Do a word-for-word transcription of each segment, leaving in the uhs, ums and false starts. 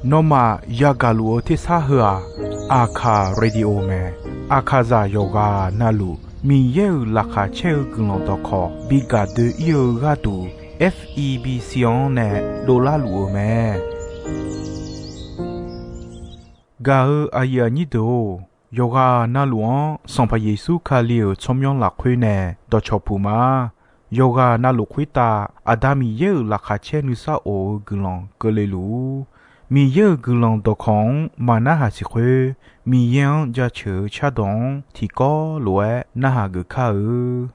Nawmaf yagaq luf-eu tersar heu-aq, Aqkaq Radio mae. Aqkaqzaq yawqghaq navluf Miqyaer-euq laqkhaq caer-eu guiqlanq dawqkawq bi gaq doe-ir-eu gharduq, F E B C-anr nae dovlar luf-eu mae. Gaq-eu aqyuif aqnyir deuq-or, yawqghaq navluf-anr Sanqpaq Yeqsur Kali-euq tsawrmyanr lafkhoer nae dawqcawq puq ma. Yawqghaq navluf khoertav Aqda Miqyaer-euq laqkhaq caer nuisar of-eu guiqlanq keuvle luf-ur. Miqyaer-euq guiqlanq dawqkawq-anr maqnarhaq siq khoer, Miqyaer-anr jaceuq-eu cardawq-anr tiqkawv lof-aer narhaq geuf kar-eu.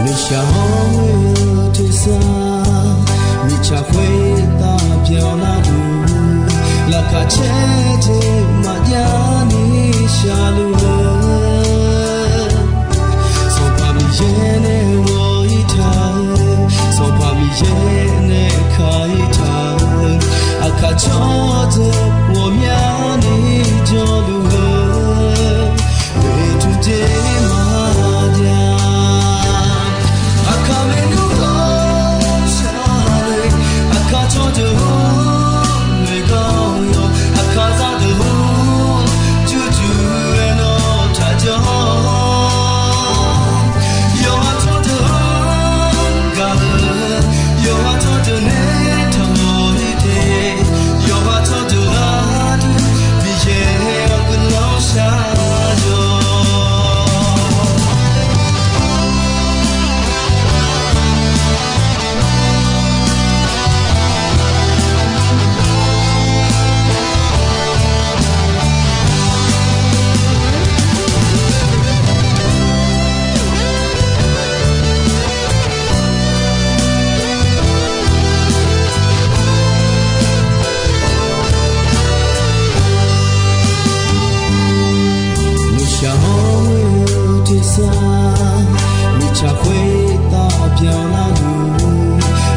Nuishaq hawr-eu tersar, mirtsaq khoertav byanlar-eu, laqkhaq caer jeq maqjav ni shaqluf-eu, Sanqpaq Miqyaer nae ghawq-ir taq-eu, Sanqpaq Miqyaer nae ka-ir taq-eu, aqkaq tsawrdeuq ghawqmyani jawrluf-eu, oeqtmq jeq maqjav. Aqkaq maernmr ghawqshaq le, aqkaq tsawrdeuq-or, noeqgar-awr yawq, aqkaq zaqdeuq-or, jurjur-aer nawr taqjanr. Yawqha tsawrdeuq-anr gaq-eu, yawqha tsawrdeuq nae taqmawf-ir te, yawqha tsawrdeuq gharduq Miqyaer-awr guiqlanq shar-awq. Nuishaq hawr-eu tersar, mirtsaq khoertav byanlar-eu,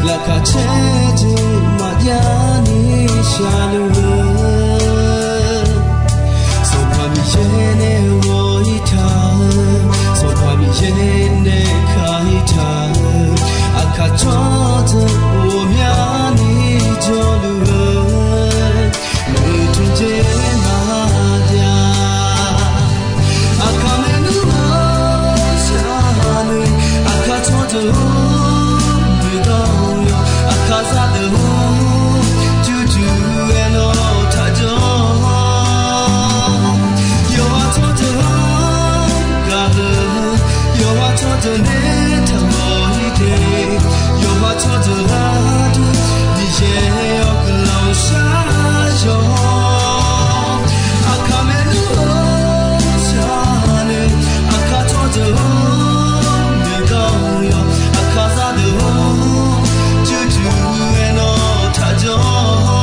laqkhaq caer jeq maqjav ni shaqluf-eu, Sanqpaq Miqyaer nae ghawq-ir taq-eu, Sanqpaq Miqyaer nae ka-ir taq-eu, aqkaq tsawrdeuq ghawqmyani jawrluf-eu, oeqtmq jeq maqjav. Aqkaq maernmr ghawqshaq le, aqkaq tsawrdeuq-or, noeqgar-awr yawq, aqkaq zaqdeuq-or, jurjur-aer nawr taqjanr. Yawqha tsawrdeuq-anr gaq-eu, yawqha tsawrdeuq nae taqmawf-ir te, yawqha tsawrdeuq gharduq Miqyaer-awr guiqlanq shar-awq. Aqkaq maernmr ghawqshaq le, aqkaq tsawrdeuq-or, noeqgar-awr yawq, aqkaq zaqdeuq-or, jurjur-aer nawr taqjanr.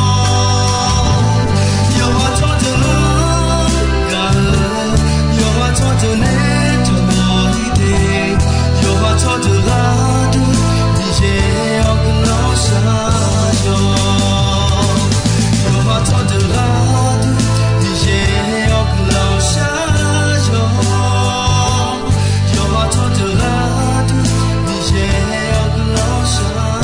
Yawqha tsawrdeuq-anr gaq-eu, yawqha tsawrdeuq nae taqmawf-ir te, yawqha tsawrdeuq gharduq Miqyaer-awr guiqlanq shar-awq. Yawqha tsawrdeuq gharduq Miqyaer-awr guiqlanq shar-awq. Yawqha tsawrdeuq gharduq Miqyaer-awr guiqlanq shar-awq.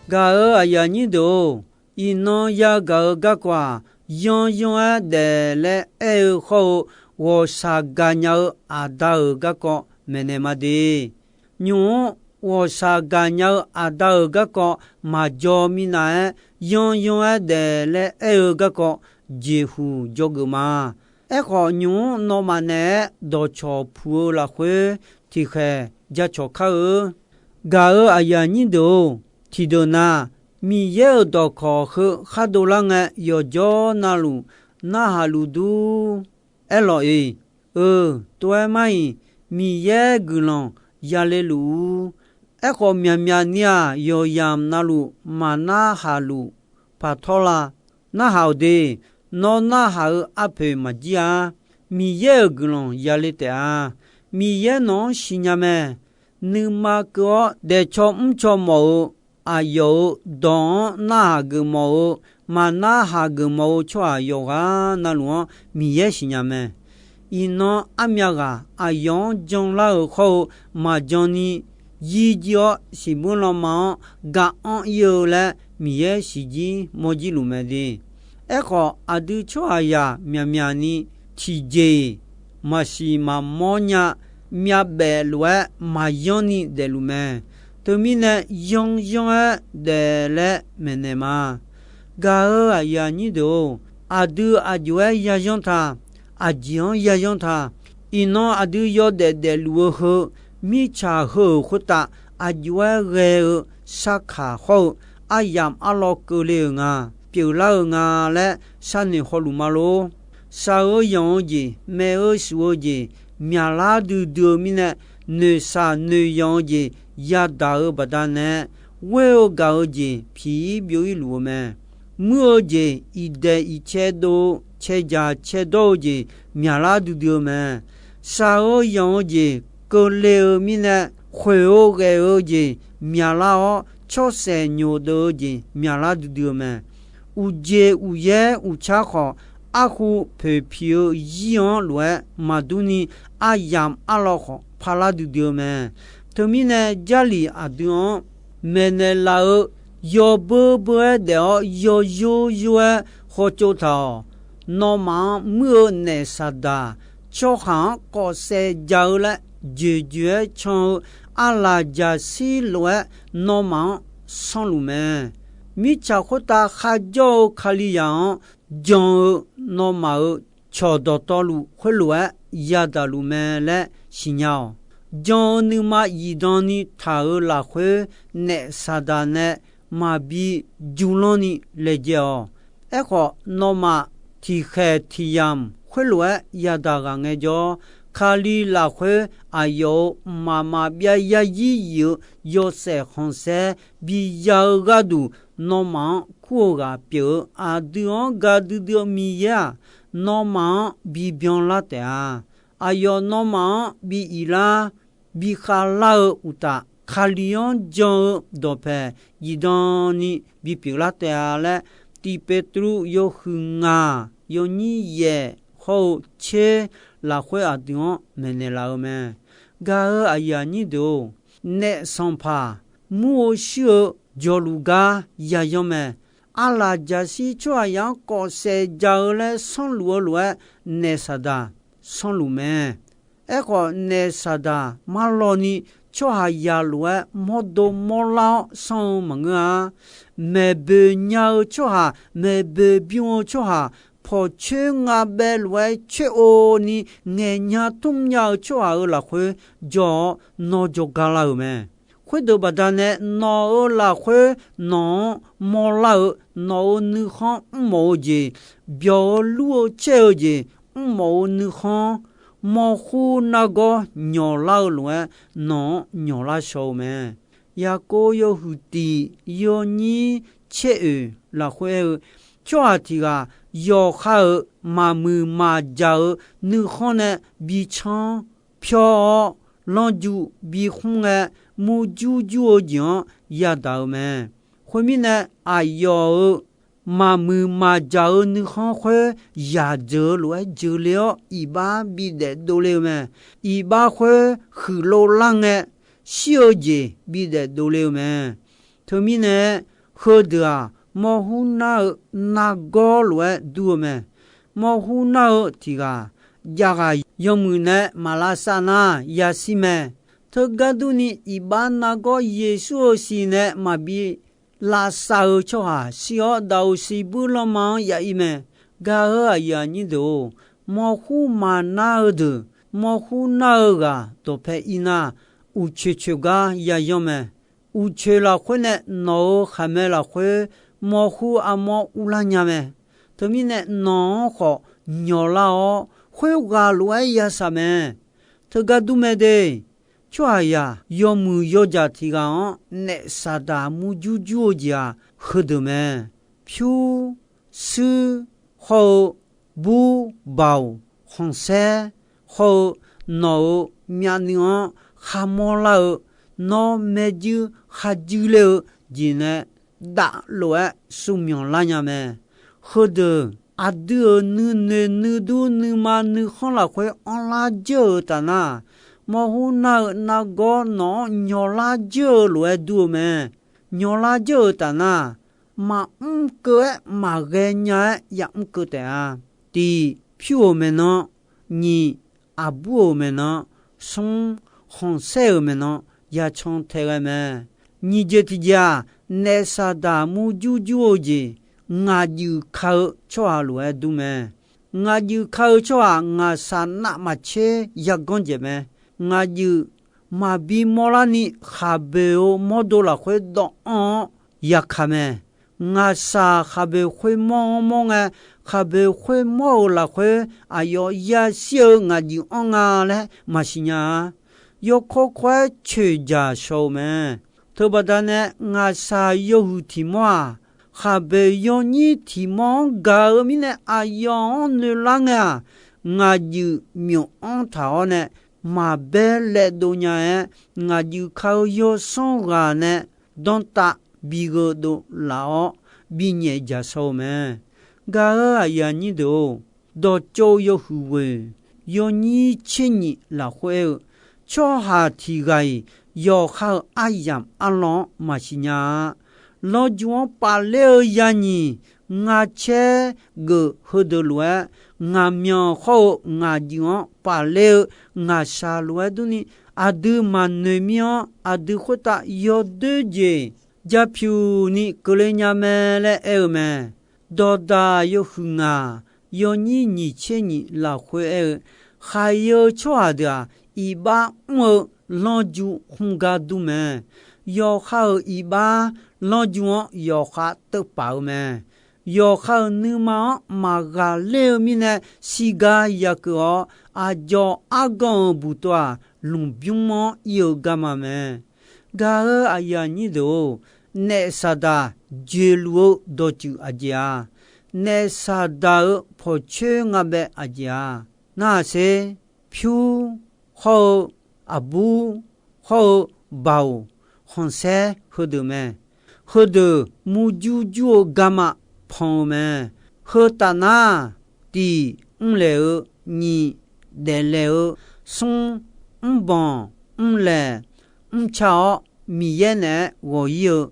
Gaq-eu aqyuif aqnyir deuq-or, iqnan yagaq-eu garkawv-aq, yanryanr-aer daef laer aer-eu hawr-eu, ghawqshaq gaqnya-eu Aqda-euq garkawv maeqnaeq ma de. Nymq-mr ghawqshaq gaqnya-eu Aqda-euq garkawv maqjaw minav-aer, yanryanr-aer daef laer aer-eu garkawv jeqhuq dzawgeuf ma. Aerkhawf, nymq-mr nawmaf naeq-aer dawqcawq puq-eu lafkhoer tiqkhaeq jacawq kar-eu. Gaq-euq aqyuif aqnyir deuq-or, tiqdeuq na, Miqyaer-euq dawqkawq heu khar dovlar ngae, yawqjawr navluf narhaq luf dur. Aerlawq-iq, eu, tov-aer mar-iq, Miqyaer guiqlanq yale luf-ur. Aerkhawf, myaqmyaq ni-aq, yawqyamq navluf maqnarhaq luf paq tawr la. Narhaq-awq de. Nawr narhaq-eu arpoeq maqjir-a. Miqyaer-euq guiqlanq yale taef-a. Miqyaer nawq-anr siqnya mae. Nuima keuv-awr daefcaw mrcaw mawf-eu, aqyawf-euq dawq-anr narhaq geufmawf-eu, maqnarhaq geufmawf-eu tsawrhaq yawqghaq navluf-anr Miqyaer siqnya mae. Iqnan armyav ghaq aqyawf-anr janlar-euq hawr-eu maqjan ni yir jir-awr, siqbur lanma-anr ga-anr ir-eu laer Miqyaer siqjir mawrjir luf mae de. Aerkhawf, aqdui tsawrhaqzaq myaqmyaq ni tiqjeq-iq maqsiq maqmawr nya, myavbaef lof-aer maqyanr ni daefluf mae. Teumirnae, yanryanr-aer daef laer maeqnaeq ma. Gaq-euq aqyuif aqnyir deuq-or, aqdui aqjox-aer yayanr ta, aqjeq-anr yayanr ta. Iqnan aqdui yawdaef daefluf-eu heu, mirtsaq heu-euq khoertav aqjox-aer ghae-eu sarkaq hawr-eu aryamq arlawr keuvle-euq nga, pyeuflar-eu nga laer sharnoeq hawluf ma lor. Shaq-eu yanq-eu jeq, maeq-eu shuf-eu jeq, myaqlar duidui-eu mirnae, noeqshaq noeqyanq-eu jeq yadaq-eu baqdanae, ghoer-eu gaq-eu jeq piq-ir byov-ir luf-eu mae. Muir-eu jeq, iqdaeq iqcae dov-eu, cae jaq cae dawr-eu jeq myaqlar duidui-eu mae. Shaq-eu yanq-eu jeq keuvle-eu mirnae, khoeq-eu ghae-eu jeq myaqlar-awr, tsawrsaef nyoq deuv-eu jeq myaqlar duidui-eu mae. Uqjeq uqyaer uqcar khawf, arhu poeq piq-eu zir-anr lof-aer maqdur ni, aryamq arlawr khawf parlar duidui-eu mae. Teumirnae, Jarlif aqdui-anr maeqnaeq laf-eu, yawbeur beur-aer daef-awr yawyor yor-aer hawtsov taq-awq. Nawmaf-anr muir-eu naef Saqdaq, tsawrhaq-anr kawfsaef ja-eu laer joeqjoeq-aer can-eu arlaq jaqshir lof-aer nawmaf-anr sanrluf mae. Mirtsaq khoertav kharjawr-eu Kalizaq-anr jan-eu nawmaf-euq cawq dawqtawvluf khoerlof-aer yadaq luf mae laer siqnya-awq. Jan-eu nuima zifdan ni taq-euq lafkhoer, naef Saqdaq nae maqbi jmrlanr ni laejae-awq. Aerkhawf, nawmaf tiqkhaeq tiq yamq khoerlof-aer yadaq ghaq ngaejawr, Kali lafkhoer aqyawf-euq mqmaq maqbyav yarzir yif-eu yawshaef khanqsaer bi ya-eu gharduq, nawmaf-anr kur-eu ghaq pyeuf-eu aqdui-anr ga duidui-eu Miqyaer-aq, nawmaf-anr bibyan lar taef-a. Aqyawf nawmaf-anr bi iq lar, bi khavlar-eu uqtaf, Kali-anr jan-eu dawqpae zifdan ni bipyeuf lar taef-a laer, Tiq Petruv yawhuiq ngaq yawnyir yaef hawr-eu tser lafkhoer aqdui-anr maeqnaeq laf-eu mae. Gaq-euq aqyuif aqnyir deuq-or, naef sanqpaq mur-eu shuir-eu jawrluf gar yayanr mae. Arlaq jaqshir tsawrhaqzaq-anr kawfsaef ja-eu laer sanrluf-eu lof-aer, naef Saqdaq sanrluf mae. Aerkhawf, naef Saqdaq marlawni tsawrhaqzaq lof-aer mawrdo mawrlar-awr sanr-eu maqngeur-a. Maeqboeq nya-eu tsawrhaq, maeqboeq bymr-eu tsawrhaq, pawqcoer ngabaev lof-aer coer-o ni ngaeqnya tmr nya-eu tsawrhaq-euq lafkhoer jawr-awr nawr jawrgar lar-euq mae. Khoerdeuq baqdanae nawq-euq lafkhoer nawq-anr mawrlar-eu, nawq-euq nuikhanr mrmawf-eu jeq, byawq-eu lur-eu caer-eu jeq, mrmawf-eu nuikhanr, mawrhur nargawr nyawqlar-eu lof-aer nawq-anr nyawqlar shaw-eu mae. Yaqkov yawhuiq tiq yawnyir caer oeq lafkhoer aer-eu, tsawrhaq tiq ghaq yawqha-euq maqmuiq maqjaq-eu nuikhanr nae bicanr pyawr-awr, lanrju bikmr ngae, murjur jur-eu jeq-anr yadaq-eu mae. Khoermirnae, aqyawf-euq maqmuiq maqjaq-eu nuikhanr khoer yaq dzeuq-eu lof-aer jeuqle-awr, iqbax bidaef dovle-eu mae. Iqbax khoer huiqlov lar ngae, shir-eu jeq bidaef dovle-eu mae. Teumirnae, heudeuq-aq, mawrhur nar-eu nargawr lof-aer dur-eu mae. Mawrhur nar-eu tiq ghaq, javghaq yawmuiq nae maq lavsav nar yashir mae. Teugar durni, iqbax nargawr Yeqsur-euq siq nae maqbi lavsav-eu tsawrhaq shir-awr, daqoq siqbuir lanma-anr ya ir mae. Gaq-euq aqyuif aqnyir deuq-or, Mawrhur maqnar-eu deuq, mawrhur nar-eu ghaq dawqpae ir nar, uqcoeq coeq gar yayanr mae. Uqcoeq lafkhoer nae nawq-euq khaqmae lafkhoer mawrhur armawr urlar nya mae. Teumirnae nawq-anr khawf nyawqlar-awr, khoerghaq lof-aer yashaq mae. Teugar dur mae de. Tsawrhaqzaq yawmuiq yawjaq tiq ghaq-anr naef Saqdaq murjur jur-eu jeq-aq, heudeuq mae. Pyur, suir, hawr-eu bur, baoq, khanqsaer, hawr-eu nawq-euq myavnuiv-anr kharmawr lar-eu, nawr maerjuir kharjuir ler-eu jeq nae dav lof-aer suvmyanq lar nya mae. Heudeuq aqdui-euq nuinoeq nuidur nuima nuikhanr lafkhoer anrlar jeur-eu taf nar, mawrhur nar-eu nargawr nawq-anr nyawqlar jeur-eu lof-aer dur-eu mae. Nyawqlar jeur-eu taf nar, maqmr keuv-aer maqghae nya-aer yamr keuv taef-a. Tiq, pyur-euq maeqnan, nyiq, aqbur-euq maeqnan, smr, khanqsaer-euq maeqnan, yacan tae ghae mae. Nyiq jeq tiq jeq-aq, naef Saqdaq murjur jur-eu jeq, ngaq juif ka-eu tsawrhaq lof-aer dur mae. Ngaq juif ka-eu tsawrhaq ngaqshaq navmaqtser yaganr jaeq mae. Ngaq juif maqbi mawrlarni khaqboeq-eu mawrdo lafkhoer dawv anr-awr yakaq mae. Ngaqshaq khaqboeq khoermawr-anr mawr ngae, khaqboeq khoermawr-euq lafkhoer aqyawf yashir-eu ngaq juif anr nga laer maqsiq nya-a. Yawkawr kawr-aer coeqjaq shaw-eu mae. Teubaqda nae ngaqshaq yawhuiq tiqmawr-aq, khaqboeq yawnyir tiqmawr-anr gaq-eu mirnae aqyawf-anr noeqlar ngae-aq, ngaq juif myof-anr taq-awr nae maqbaer laevdov nya-aer, ngaq juif ka-eu yawsanr ghaq nae danrtav bigheu dov laf-awr binyaef jaq shaw-eu mae. Gaq-euq aqyuif aqnyir deuq-or, dawqtsov yawhuiq ghoeq yawnyir tser nyif lafkhoer aer-eu, tsawrhaq tiq ghaq-iq yawqha-euq aryamq arlawr-anr maqsiq nya-a. Lanrjuq-anr pafler-eu yanyiq ngar caer geuf heudeuq lof-aer, ngaqmyanq hawr-eu ngaq juif-anr pafler-eu ngaqshaq lof-aer durni, aqdui maqnoeq mir-anr aqdui khoertav yawdoer jeq japyuq ni keuvle nya mae laer aer-eu mae. Dawqdaq yawhuiq ngaq yawnyir nyiq tser nyiq lafkhoer aer-eu, khaq-eu tsawrhaq deuq-aq, iqbax mr-eu lanrjuq hmr gar dur mae. Yawqha-euq iqbax lanrjuq-anr yawqha teuvpaf-eu mae. Yawqha-euq nuima-anr maqghaqler-eu mirnae shirgar yakeuv-awr, aqdzawq argan-euq buqtov-aq, lmqbymr-anr ir-eu garma mae. Gaq-euq aqyuif aqnyir deuq-or, naef Saqdaq joeqluf-eu dawqtsuif aqjeq-a? Naef Saqdaq-euq pawqcoer nga bae aqjeq-a? Narhaq sher. Pyur, hawr-eu aqbur, hawr-eu baoq, khanqsaer heudeuq mae. Heudeuq murjur jur-eu garma pan-eu mae. Heu taf nar, tiq, mrlaeq-eu, nyiq, daeflaeq-eu, smr, mrbanq, mrlaeq, mrca-awr Miqyaer naeq-aer ghawq ir-eu,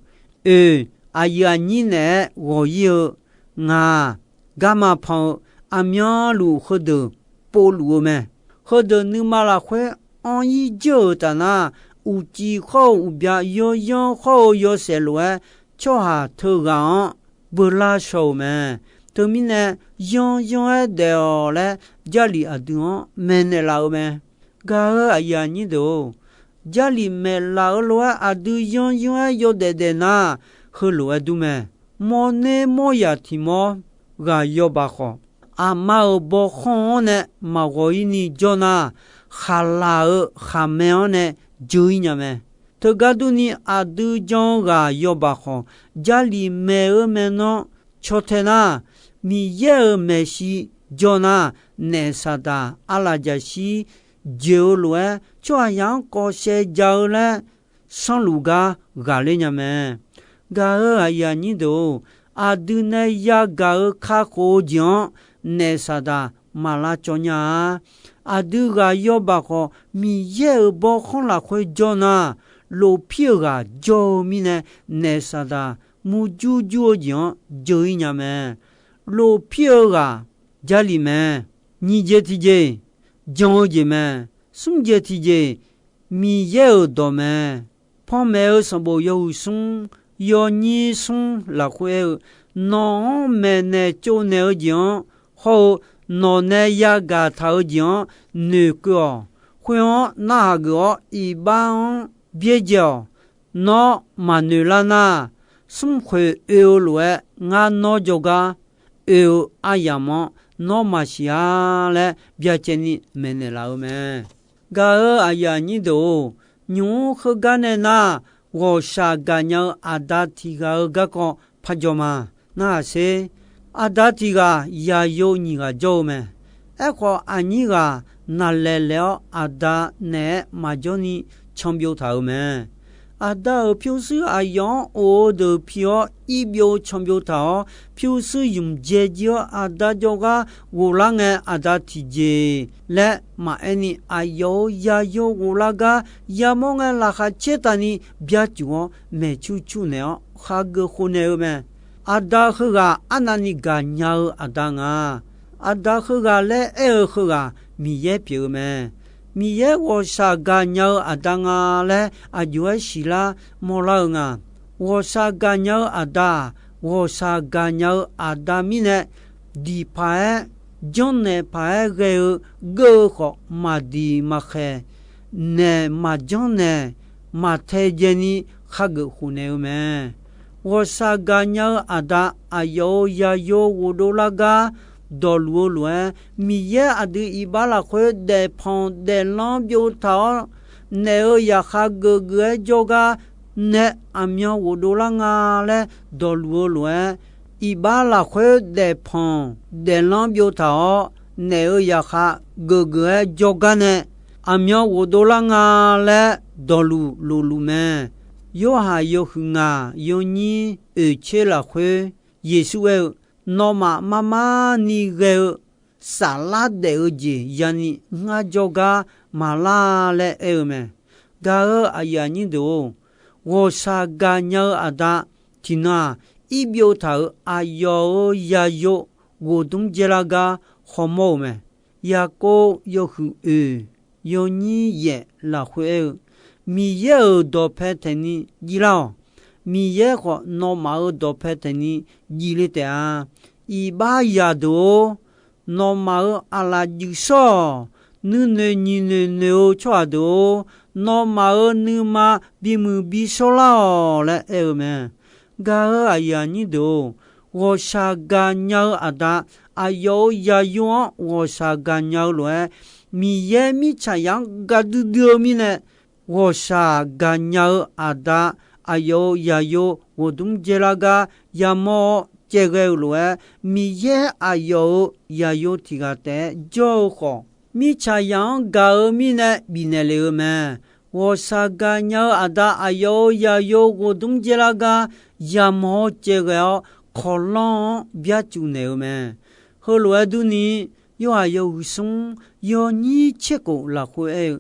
oeq, aqyuif aqnyir naeq-aer ghawq ir-eu, ngaq, garma pan-eu, aqmyanluf heudeuq povluf-eu mae. Heudeuq nuima lafkhoer anr ir jeur-euq taf nar, uqcif khawr-eu uqbya, yawyanr khawr-eu yawshaef lof-aer, tsawrhaq teughaq-anr beular shaw-euq mae. Teumirnae, yanryanr-aer daef-awq laer Jarlif aqdui-anr maeqnaeq laf-eu mae. Gaq-euq aqyuif aqnyir deuq-or, Jarlif maeqlaf-eu lof-aer aqdui yanryanr-aer yawdaef daef nar, heulof-aer dur mae. Mawrner mawryaq tiq mawr ghaq yawbaq khawf, aqma-euq bawkhanr-anr nae maqghawq ir ni jawr nar, khaqlaq-euq khaqmae-anr nae jeur ir nya mae. Teugar durni, aqdui jan-eu ghaq yawbaq khawf, Jarlif maeq-eu maeqnan caw tae nar, Miqyaer-euq maeqshi jawr nar, naef Saqdaq arlaf jaqshir joeq-eu lof-aer, tsawrhaqzaq-anr kawv shaev ja-eu laer sanrluf gar ghaqler nya mae. Gaq-euq aqyuif aqnyir deuq-or, aqdui nae yagaq-eu kakhof-eu jeq-anr naef Saqdaq maq lavcawv nya-a. Aqdui ghaq yawbaq khawf, Miqyaer-euq bawrkhanr lafkhoer jawr nar, lofpir-eu ghaq jawr-eu mirnae, naef Saqdaq murjur jur-eu jeq-anr jeur ir nya mae. Lofpir-eu ghaq Jarlif mae. Nyiq jeq tiqjeq, jan-eu jeq mae. Smr jeq tiqjeq, Miqyaer-euq dawq mae. Panmaeq-eu sanqbof yawhuiq smr, yawnyir smr lafkhoer aer-eu, nawq-anr maeqnaeq tsovnaeq-eu jeq-anr hawr-eu nawq nae yagaq taq-eu jeq-anr noeqkeuv-awq. Khoer-anr narhaq geuf-awr, iqbax-anr byaerdzae-awq. Nawr maqnoeq lar nar, smrkhoeq oe-eu lof-aer ngar nawr jawrgar oe-eu aryamq-anr nawr maqsiq-a laer byacaevni maeqnaeq laf-eu mae. Gaq-euq aqyuif aqnyir deuq-or, nymq-mr heugar nae nar, ghawqshaq gaqnya-eu aqda tiq ghaq-eu garkawv parjaw ma. Narhaq sher. Aqda tiq ghaq yaqyo nyiq ghaq jawr-eu mae. Aerkhawf, aqnyir ghaq naqlaeq laeq-awr aqda naeq-aer maqjawr ni canbyov taq-euq mae. Aqda-euq pyurshuir aqyawf-anr of-eu deuq pi-awr irbyov canbyov taq-awr, pyurshuir ymq dzae jir-awr aqda jawrgar ghoflar ngae, aqda tiqjeq laer maqaer ni, aqyawf-euq yaqyo ghoflar gar yamawr ngae, laqkhaq caer taq ni byacuf-awr maeqcur cur naeq-awr khageuf khof naeq-eu mae. Aqda heughaq arnavni gaqnya-eu aqda nga. Aqda heughaq laer aer-eu heughaq Miqyaer pyeuf-eu mae. Miqyaer ghawqshaq gaqnya-eu aqda nga laer aqjox-aer siqlar mawrlar-eu nga. Ghawqshaq gaqnya-eu aqda-aq, ghawqshaq gaqnya-eu aqda mirnae diq paq-aer, janrnaeq paq-aer ghae-eu geur-eu khawf, maqdiq maqkhaeq, naeq maqjanr naeq maqtae dzaeni khageuf khof naeq-eu mae. Ghawqshaq gaqnya-eu aqda aqyawf-euq yaqyo ghofdov lar gar dawqluf-eu lof-aer, Miqyaer aqdui iqbax lafkhoer daefpanq daeflanr byov taq-awr, naeq-euq zaqkhav geufgeuf-aer jawrgar nae aqmyan ghofdov lar nga laer dawqluf-eu lof-aer, iqbax lafkhoer daefpanq daeflanr byov taq-awr, naeq-euq zaqkhav geufgeuf-aer jawrgar nae aqmyan ghofdov lar nga laer dawqluf lofluf mae. Yorhaq yawhuiq ngaq yawnyir oeqtser lafkhoer Yeqsur aer-eu, Nawmaf marmar ni ghae-eu saflar daef-eu jeq yani ngar jawrgar maqlar laer aer-eu mae. Gaq-euq aqyuif aqnyir deuq-or, ghawqshaq gaqnya-eu aqda tiqnan-aq, irbyov taq-euq aqyawf-euq yaqyo ghofdmr dzaerlar gar hawmawr-euq mae. Yaqkov yawhuiq oeq yawnyir yaef lafkhoer aer-eu, Miqyaer-euq dawqpae taeqni jivlar-awq. Miqyaer khawf nawmaf-euq dawqpae taeqni jivle taef-a. Iqbax zaqdeuq-or, nawmaf-euq aqlaf juif shawr-awq. Nuinoeq nyiqnoeq noeq-eu tsawrhaq deuq-or, nawmaf-euq nuima bimuiq bi shawrlar-awq laer aer-eu mae. Gaq-euq aqyuif aqnyir deuq-or, ghawqshaq gaqnya-eu aqda aqyawf-euq yaqyo-anr ghawqshaq gaqnya-eu lof-aer, Miqyaer mirtsaqzaq-anr gaqdui dui-eu mirnae, ghawqshaq gaqnya-eu aqda aqyawf-euq yaqyo ghofdmr dzaerlar gar yamawr-awr caevghae-eu lof-aer, Miqyaer aqyawf-euq yaqyo tiq ghaq taef-aer jawr-eu khawf, mirtsaqzaq-anr gaq-eu mirnae bifnaeq lef-eu mae. Ghawqshaq gaqnya-eu aqda aqyawf-euq yaqyo ghofdmr dzaerlar gar yamawr-awr caevghae-awr, kawqlanr-anr byarcuf naeq-eu mae. Heulof-aer durni, Yorhaq yawhuiq smr yawnyir tserkhof lafkhoer aer-eu,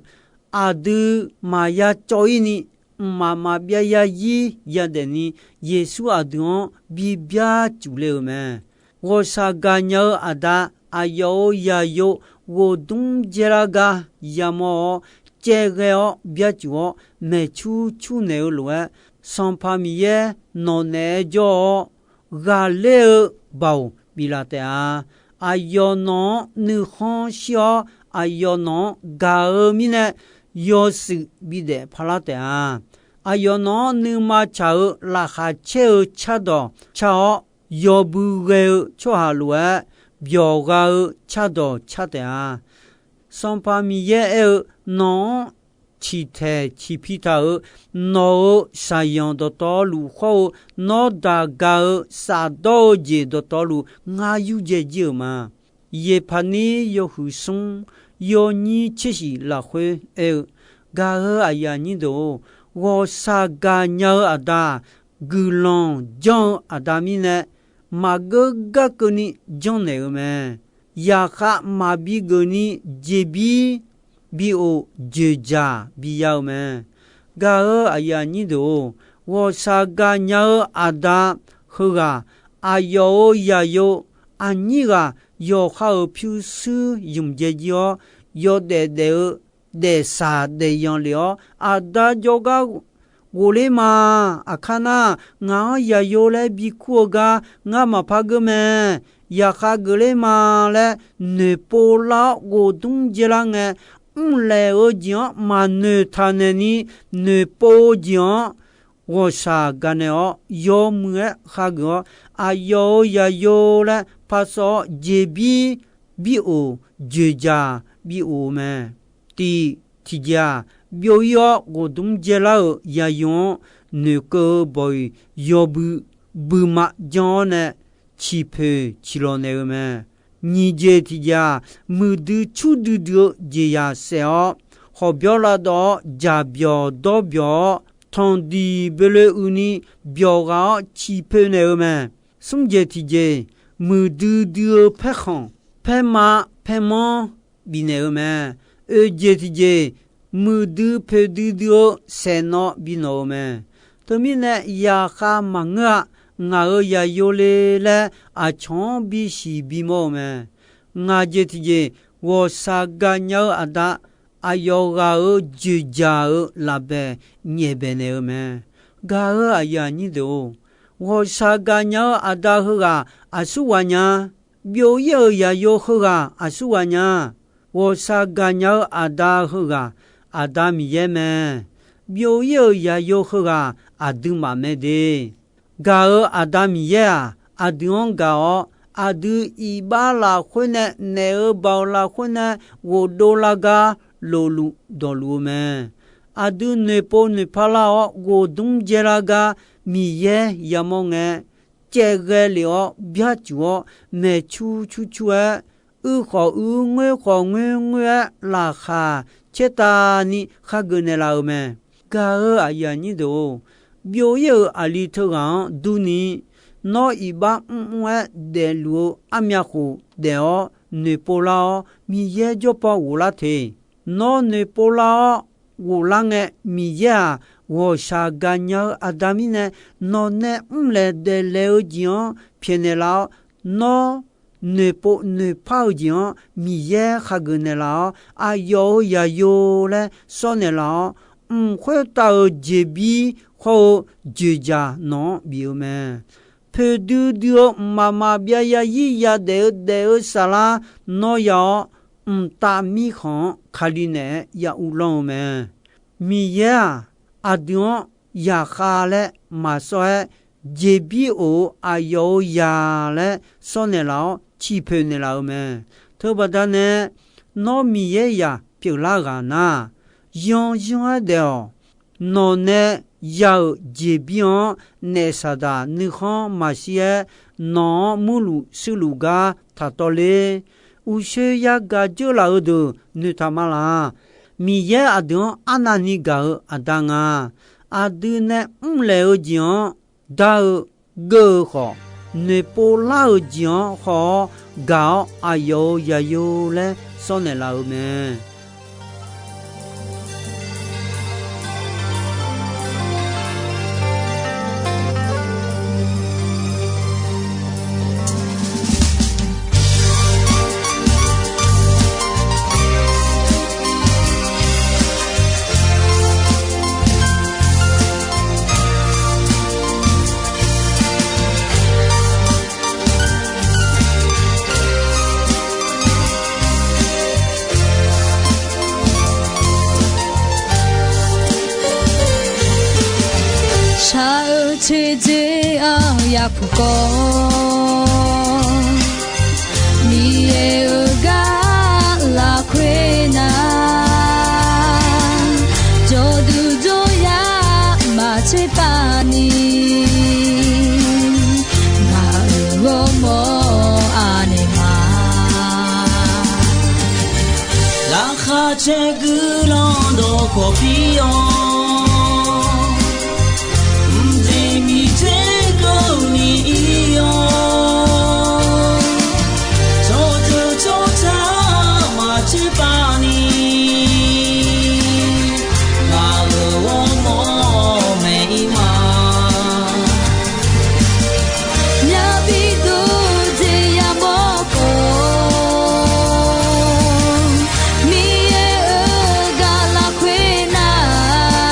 aqdui maqya cawv-ir ni, mqmaq maqbyav yarzir yadaef ni, Yeqsur aqdui-anr bi byarcuf le-euq mae. Ghawqshaq gaqnya-eu aqda aqyawf-euq yaqyo ghofdmr dzaerlar gar yamawr-awr, caevghae-awr byarcuf-awr maeqcur cur naeq-eu lof-aer, Sanqpaq Miqyaer nawq naeq-aer jawr-awr, ghaqler-eu baoq biflaf taef-a. Aqyawf nawq-anr nuikhanr shir-awr, aqyawf nawq-anr gaq-eu mirnae yawshuif bidaef paqlar taef-a. Aqyawf nawq-anr nuima tsaq-eu laqkhaq caer-eu cardawq car-awr, yawbui ghae-eu tsawrhaq lof-aer byawqgha-eu cardawq car taef-a. Sanqpaq Miqyaer aer-eu, nawq-anr ciqtaeq ciqpi taq-euq nawq-euq shaqzanq dawqtawvluf khawr-eu, nawr daq gaq-eu safdawr-eu jeq dawqtawvluf ngar yurdzae jir-euq ma. Yeqpaqnir yawhuiq smr yawnyir tsershif lafkhoer aer-eu, gaq-euq aqyuif aqnyir deuq-or, ghawqshaq gaqnya-eu aqda-aq, guiqlanq janr-eu aqda mirnae, maqgeur gar keuvni janrnaeq-eu mae. Zaqkhav maqbi geuf ni jeqbir bi of dzoeqdzaq biya-eu mae. Gaq-euq aqyuif aqnyir deuq-or, ghawqshaq gaqnya-eu aqda heughaq, aqyawf-euq yaqyo aqnyir ghaq yawqha-euq pyurshuir zmq dzae jir-awr, yawdaef daef-eu daefsaq daefyanq lef-awr, aqda jawrgar ghofler ma. Aqkar nar, ngaq-anr yaqyo laer bikur-eu gar ngar maqpar geur mae. yaqkhav geufler ma laer noeqpov lar-awr ghofdmr dzaelar ngae, mrlaeq-eu jeq-anr maqnoeq taqnaeq ni noeqpov-eu jeq-anr ghawqshaq gaqnaeq-awr yawmuiq-aer khageuf-awr, aqyawf-euq zaqyo laer parsawv-awr jeqbir bir of, dzoeqdzaq bir of-eu mae. Tiq tiqjeq-aq, byov-ir-awr ghofdmr dzaelar-euq zaqyo-anr noeqkeuv-eu bawq-iq yawbui buiqma jan-awr nae ciqpoeq ciqlawq naeq-eu mae. Nyiq jeq tiqjeq-aq, muiqdui curdui dui-eu jeqzaq saef-awr, hawqbyawr lavdawv-awr jaqbyawq dawrbyawq-awr, tanqdiq boeloe uini byawq ghaq-awr ciqpoeq naeq-eu mae. Smr jeq tiqjeq, muiqdui dui-eu paerkhanq, paerma, paermanr bifnaeq-eu mae. Oeq jeq tiqjeq, muiqdui poeqdui dui-eu saeqnawv binawq-eu mae. Teumirnae yaqkhav maqngeur-a. Ngaq-euq zaqyo le laer aqcawq-anr bisiq bimawr-eu mae. Ngaq jeq tiqjeq, ghawqshaq gaqnya-eu aqda aqyawf ghaq-euq dzoeqdzaq-euq lafbaeq nyaefbaeq naeq-eu mae. Gaq-euq aqyuif aqnyir deuq-or, ghawqshaq gaqnya-eu aqda heughaq aqsurghaq nya. Byov-ir-euq zaqyo heughaq aqsurghaq nya. Ghawqshaq gaqnya-eu aqda heughaq Aqda Miqyaer mae. Byov-ir-euq zaqyo heughaq aqduimaf mae de. Gaq-euq Aqda Miqyaer-aq, aqdui-anr gaq-awr, aqdui iqbax lafkhoer nae naef-eu baoq lafkhoer nae ghofdov lar gar lofluf dawqluf-eu mae. Aqdui noeqpov noeqpar lar-awr ghofdmr dzaelar gar Miqyaer yamawr ngae, caevghae lef-awr byarcuf-awr maeqcur cur cur-aer, uir khawf uir, ngoer khawf ngoer ngoer-aer laqkhaq caertavni khageuf naeqlaf-euq mae. Gaq-euq aqyuif aqnyir deuq-or, byov-ir-euq aqli teughaq-anr durni, nawr iqbax mrmr-aer daefluf-eu armyav khof daef-awr noeqpov lar-awr, Miqyaer jawrpaw ghoflar te. Nawr noeqpov lar-awr ghoflar ngae, Miqyaer-aq, ghawqshaq gaqnya-eu Aqda mirnae nawq nae mrlaeq daeflaeq-eu jeq-anr pyaeqnaeq laf-awr, nawr noeqpov noeqpar-eu jeq-anr Miqyaer khageuf naeqlaf-awr, aqyawf-euq zaqyo laer sawr naeqlaf-awr, mq khoertav-euq jeqbir hawr-eu dzoeqdzaq nawq-anr bif-eu mae. Poeqdui dui-eu mqmaq maqbyav yazir yadaef-eu daef-eu saflar nawr ya-awr, mqtav mirkhanq-anr Kali naeq-aer ya uvlanr-eu mae. Miqyaer-aq, aqdui-anr yaqkhav laer maqsawr-aer, jeqbir of-eu aqyawf-euq zaq laer sawr naeqlaf-awr ciqpoeq naeqlaf-eu mae. Teubaqda nae, nawr Miqyaer zaq pyeuflar ghaq nar, yanyanr-aer daef-awq. Nawq nae ya-euq jeqbir-anr naef Saqdaq nuikhanr maqshir-aer, nawq-anr murluf shuirluf gar taqtawv ler. Uqshoe yagaq dzeurlaf-eu deuq noeqtaq ma laq. Miqyaer aqdui-anr arnavni gaq-eu Aqda nga. Aqdui nae mrlaeq-eu jeq-anr dar-eu geur-eu khawf, noeqpov lar-euq jeq-anr haw-awr gaq-awr aqyawf-euq zaqyo laer sawr naeqlaf-eu mae. Shaq-eu teudzer-aq yapuq kawv, Miqyaer-euq gar lafkhoer nar, jawrduq jawryar maqtser pav ni, ngaq-euq ghawrmawr aqnaeq ma. Laqkhaq caer guiqlanq dawqkawq pir-awr, mqjeq miqter keuvni ir-awr, tsawrjeuq tsawrca maqtser pav ni, ngaq-euq ghawrmawr maeq-ir ma. Myavbi dov jeq yamawr khawf, Miqyaer-euq gar lafkhoer nar,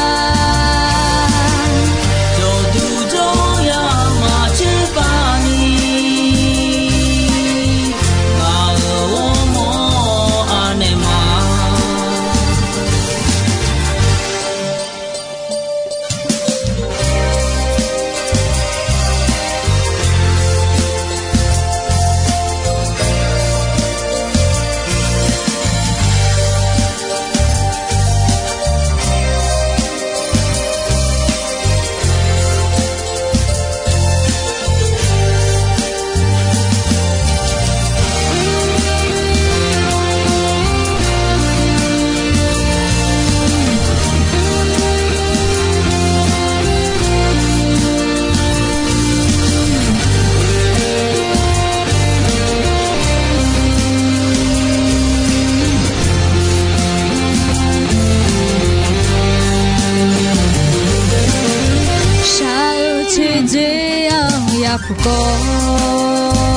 Kawv,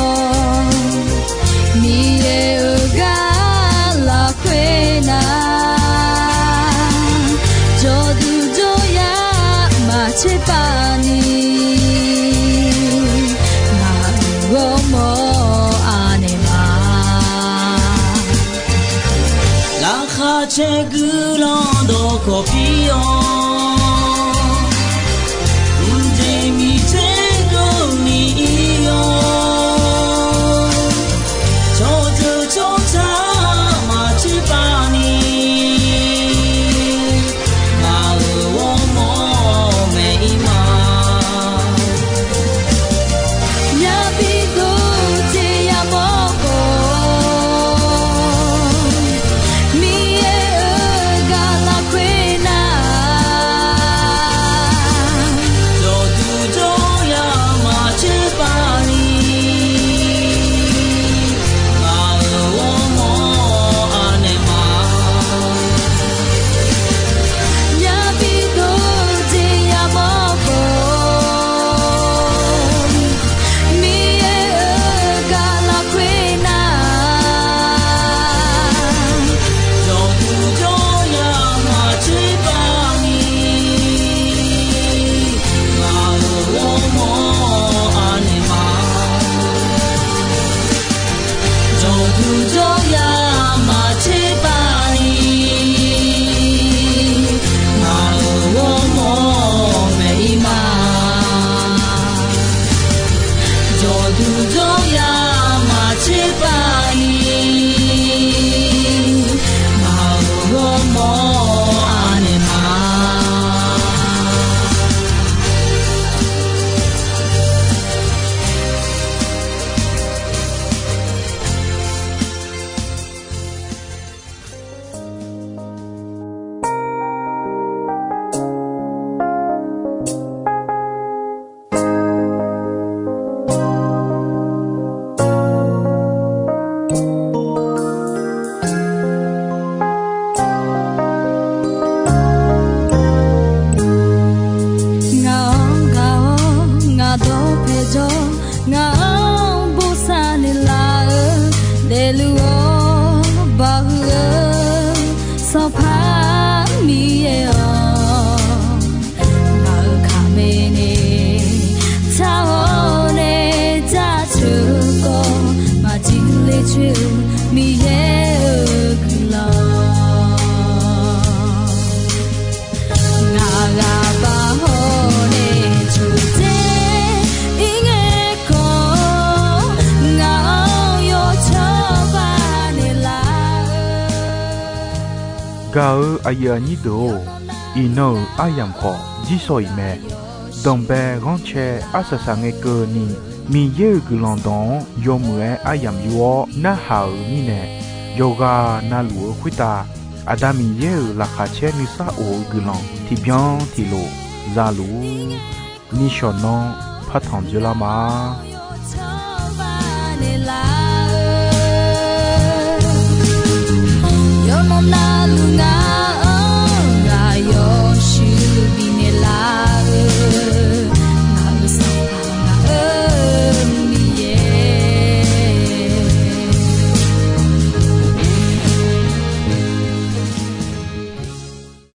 Miqyaer-euq gar lafkhoer nar, jawrduq jawryar maqtser pav ni, ngaq-euq ghawrmawr anaeq ma. Laqkhaq caer guiqlanq dawqkawq pir-awr, mqjeq miqter keuvni ir-awr, tsawrjeuq tsawrca maqtser pav ni, ngaq-euq ghawrmawr maeq ir ma. Yabi dov jeq yamawr khawf, Miqyaer-euq gar lafkhoer nar, jawrduq jawryar maqtser pav ni, ngaq-euq ghawrmawr anaeq ma. Yabi dov jeq yamawr khawf, Miqyaer-euq gar lafkhoer nar, jawrduq jawryar maqtser pav ni, ngaq-euq ghawrmawr anaeq ma. Jawrduq jawryar maqtser pav ni, ngaq-euq ghawrmawr maeq ir ma. Jawrduq jawryar maqtser pav ni, ngaq-euq ghawrmawr anaeq ma. Ngaq-anr gaq-awr ngaq dawr paejaw, ngaq-anr bosav naeqlaf-eu, daefluf-awr baqhuiq-eu Sanqpaq Miqyaer-awq, ngaq-euq kaqmae nae tsar-awr nae jaceuq-eu khawf, maqjir ler coer-eu Miqyaer-euq guiqlanq, ngaq ghaq baq hawr nae coqdzer ir ngae khawf, ngaq-anr yawcawba naeqlaf-eu. Gaq-eu aqyuif aqnyir deuq-or, iqnan-euq aryamq khawf jir shawq-iq mae. Danqbae ghanrcae arsaq saq ngae keuvni, Miqyaer-euq guiqlanq dawq-anr yawmuiq-aer aryamq yur-awr narhaq-euq mirnae, yawqghaq navluf-eu khoertav Aqda Miqyaer-euq laqkhaq caer nuisar of-eu guiqlanq tiqbyan tiqlof za luf-ur. Nishawq nanr partanq dzoerlar ma.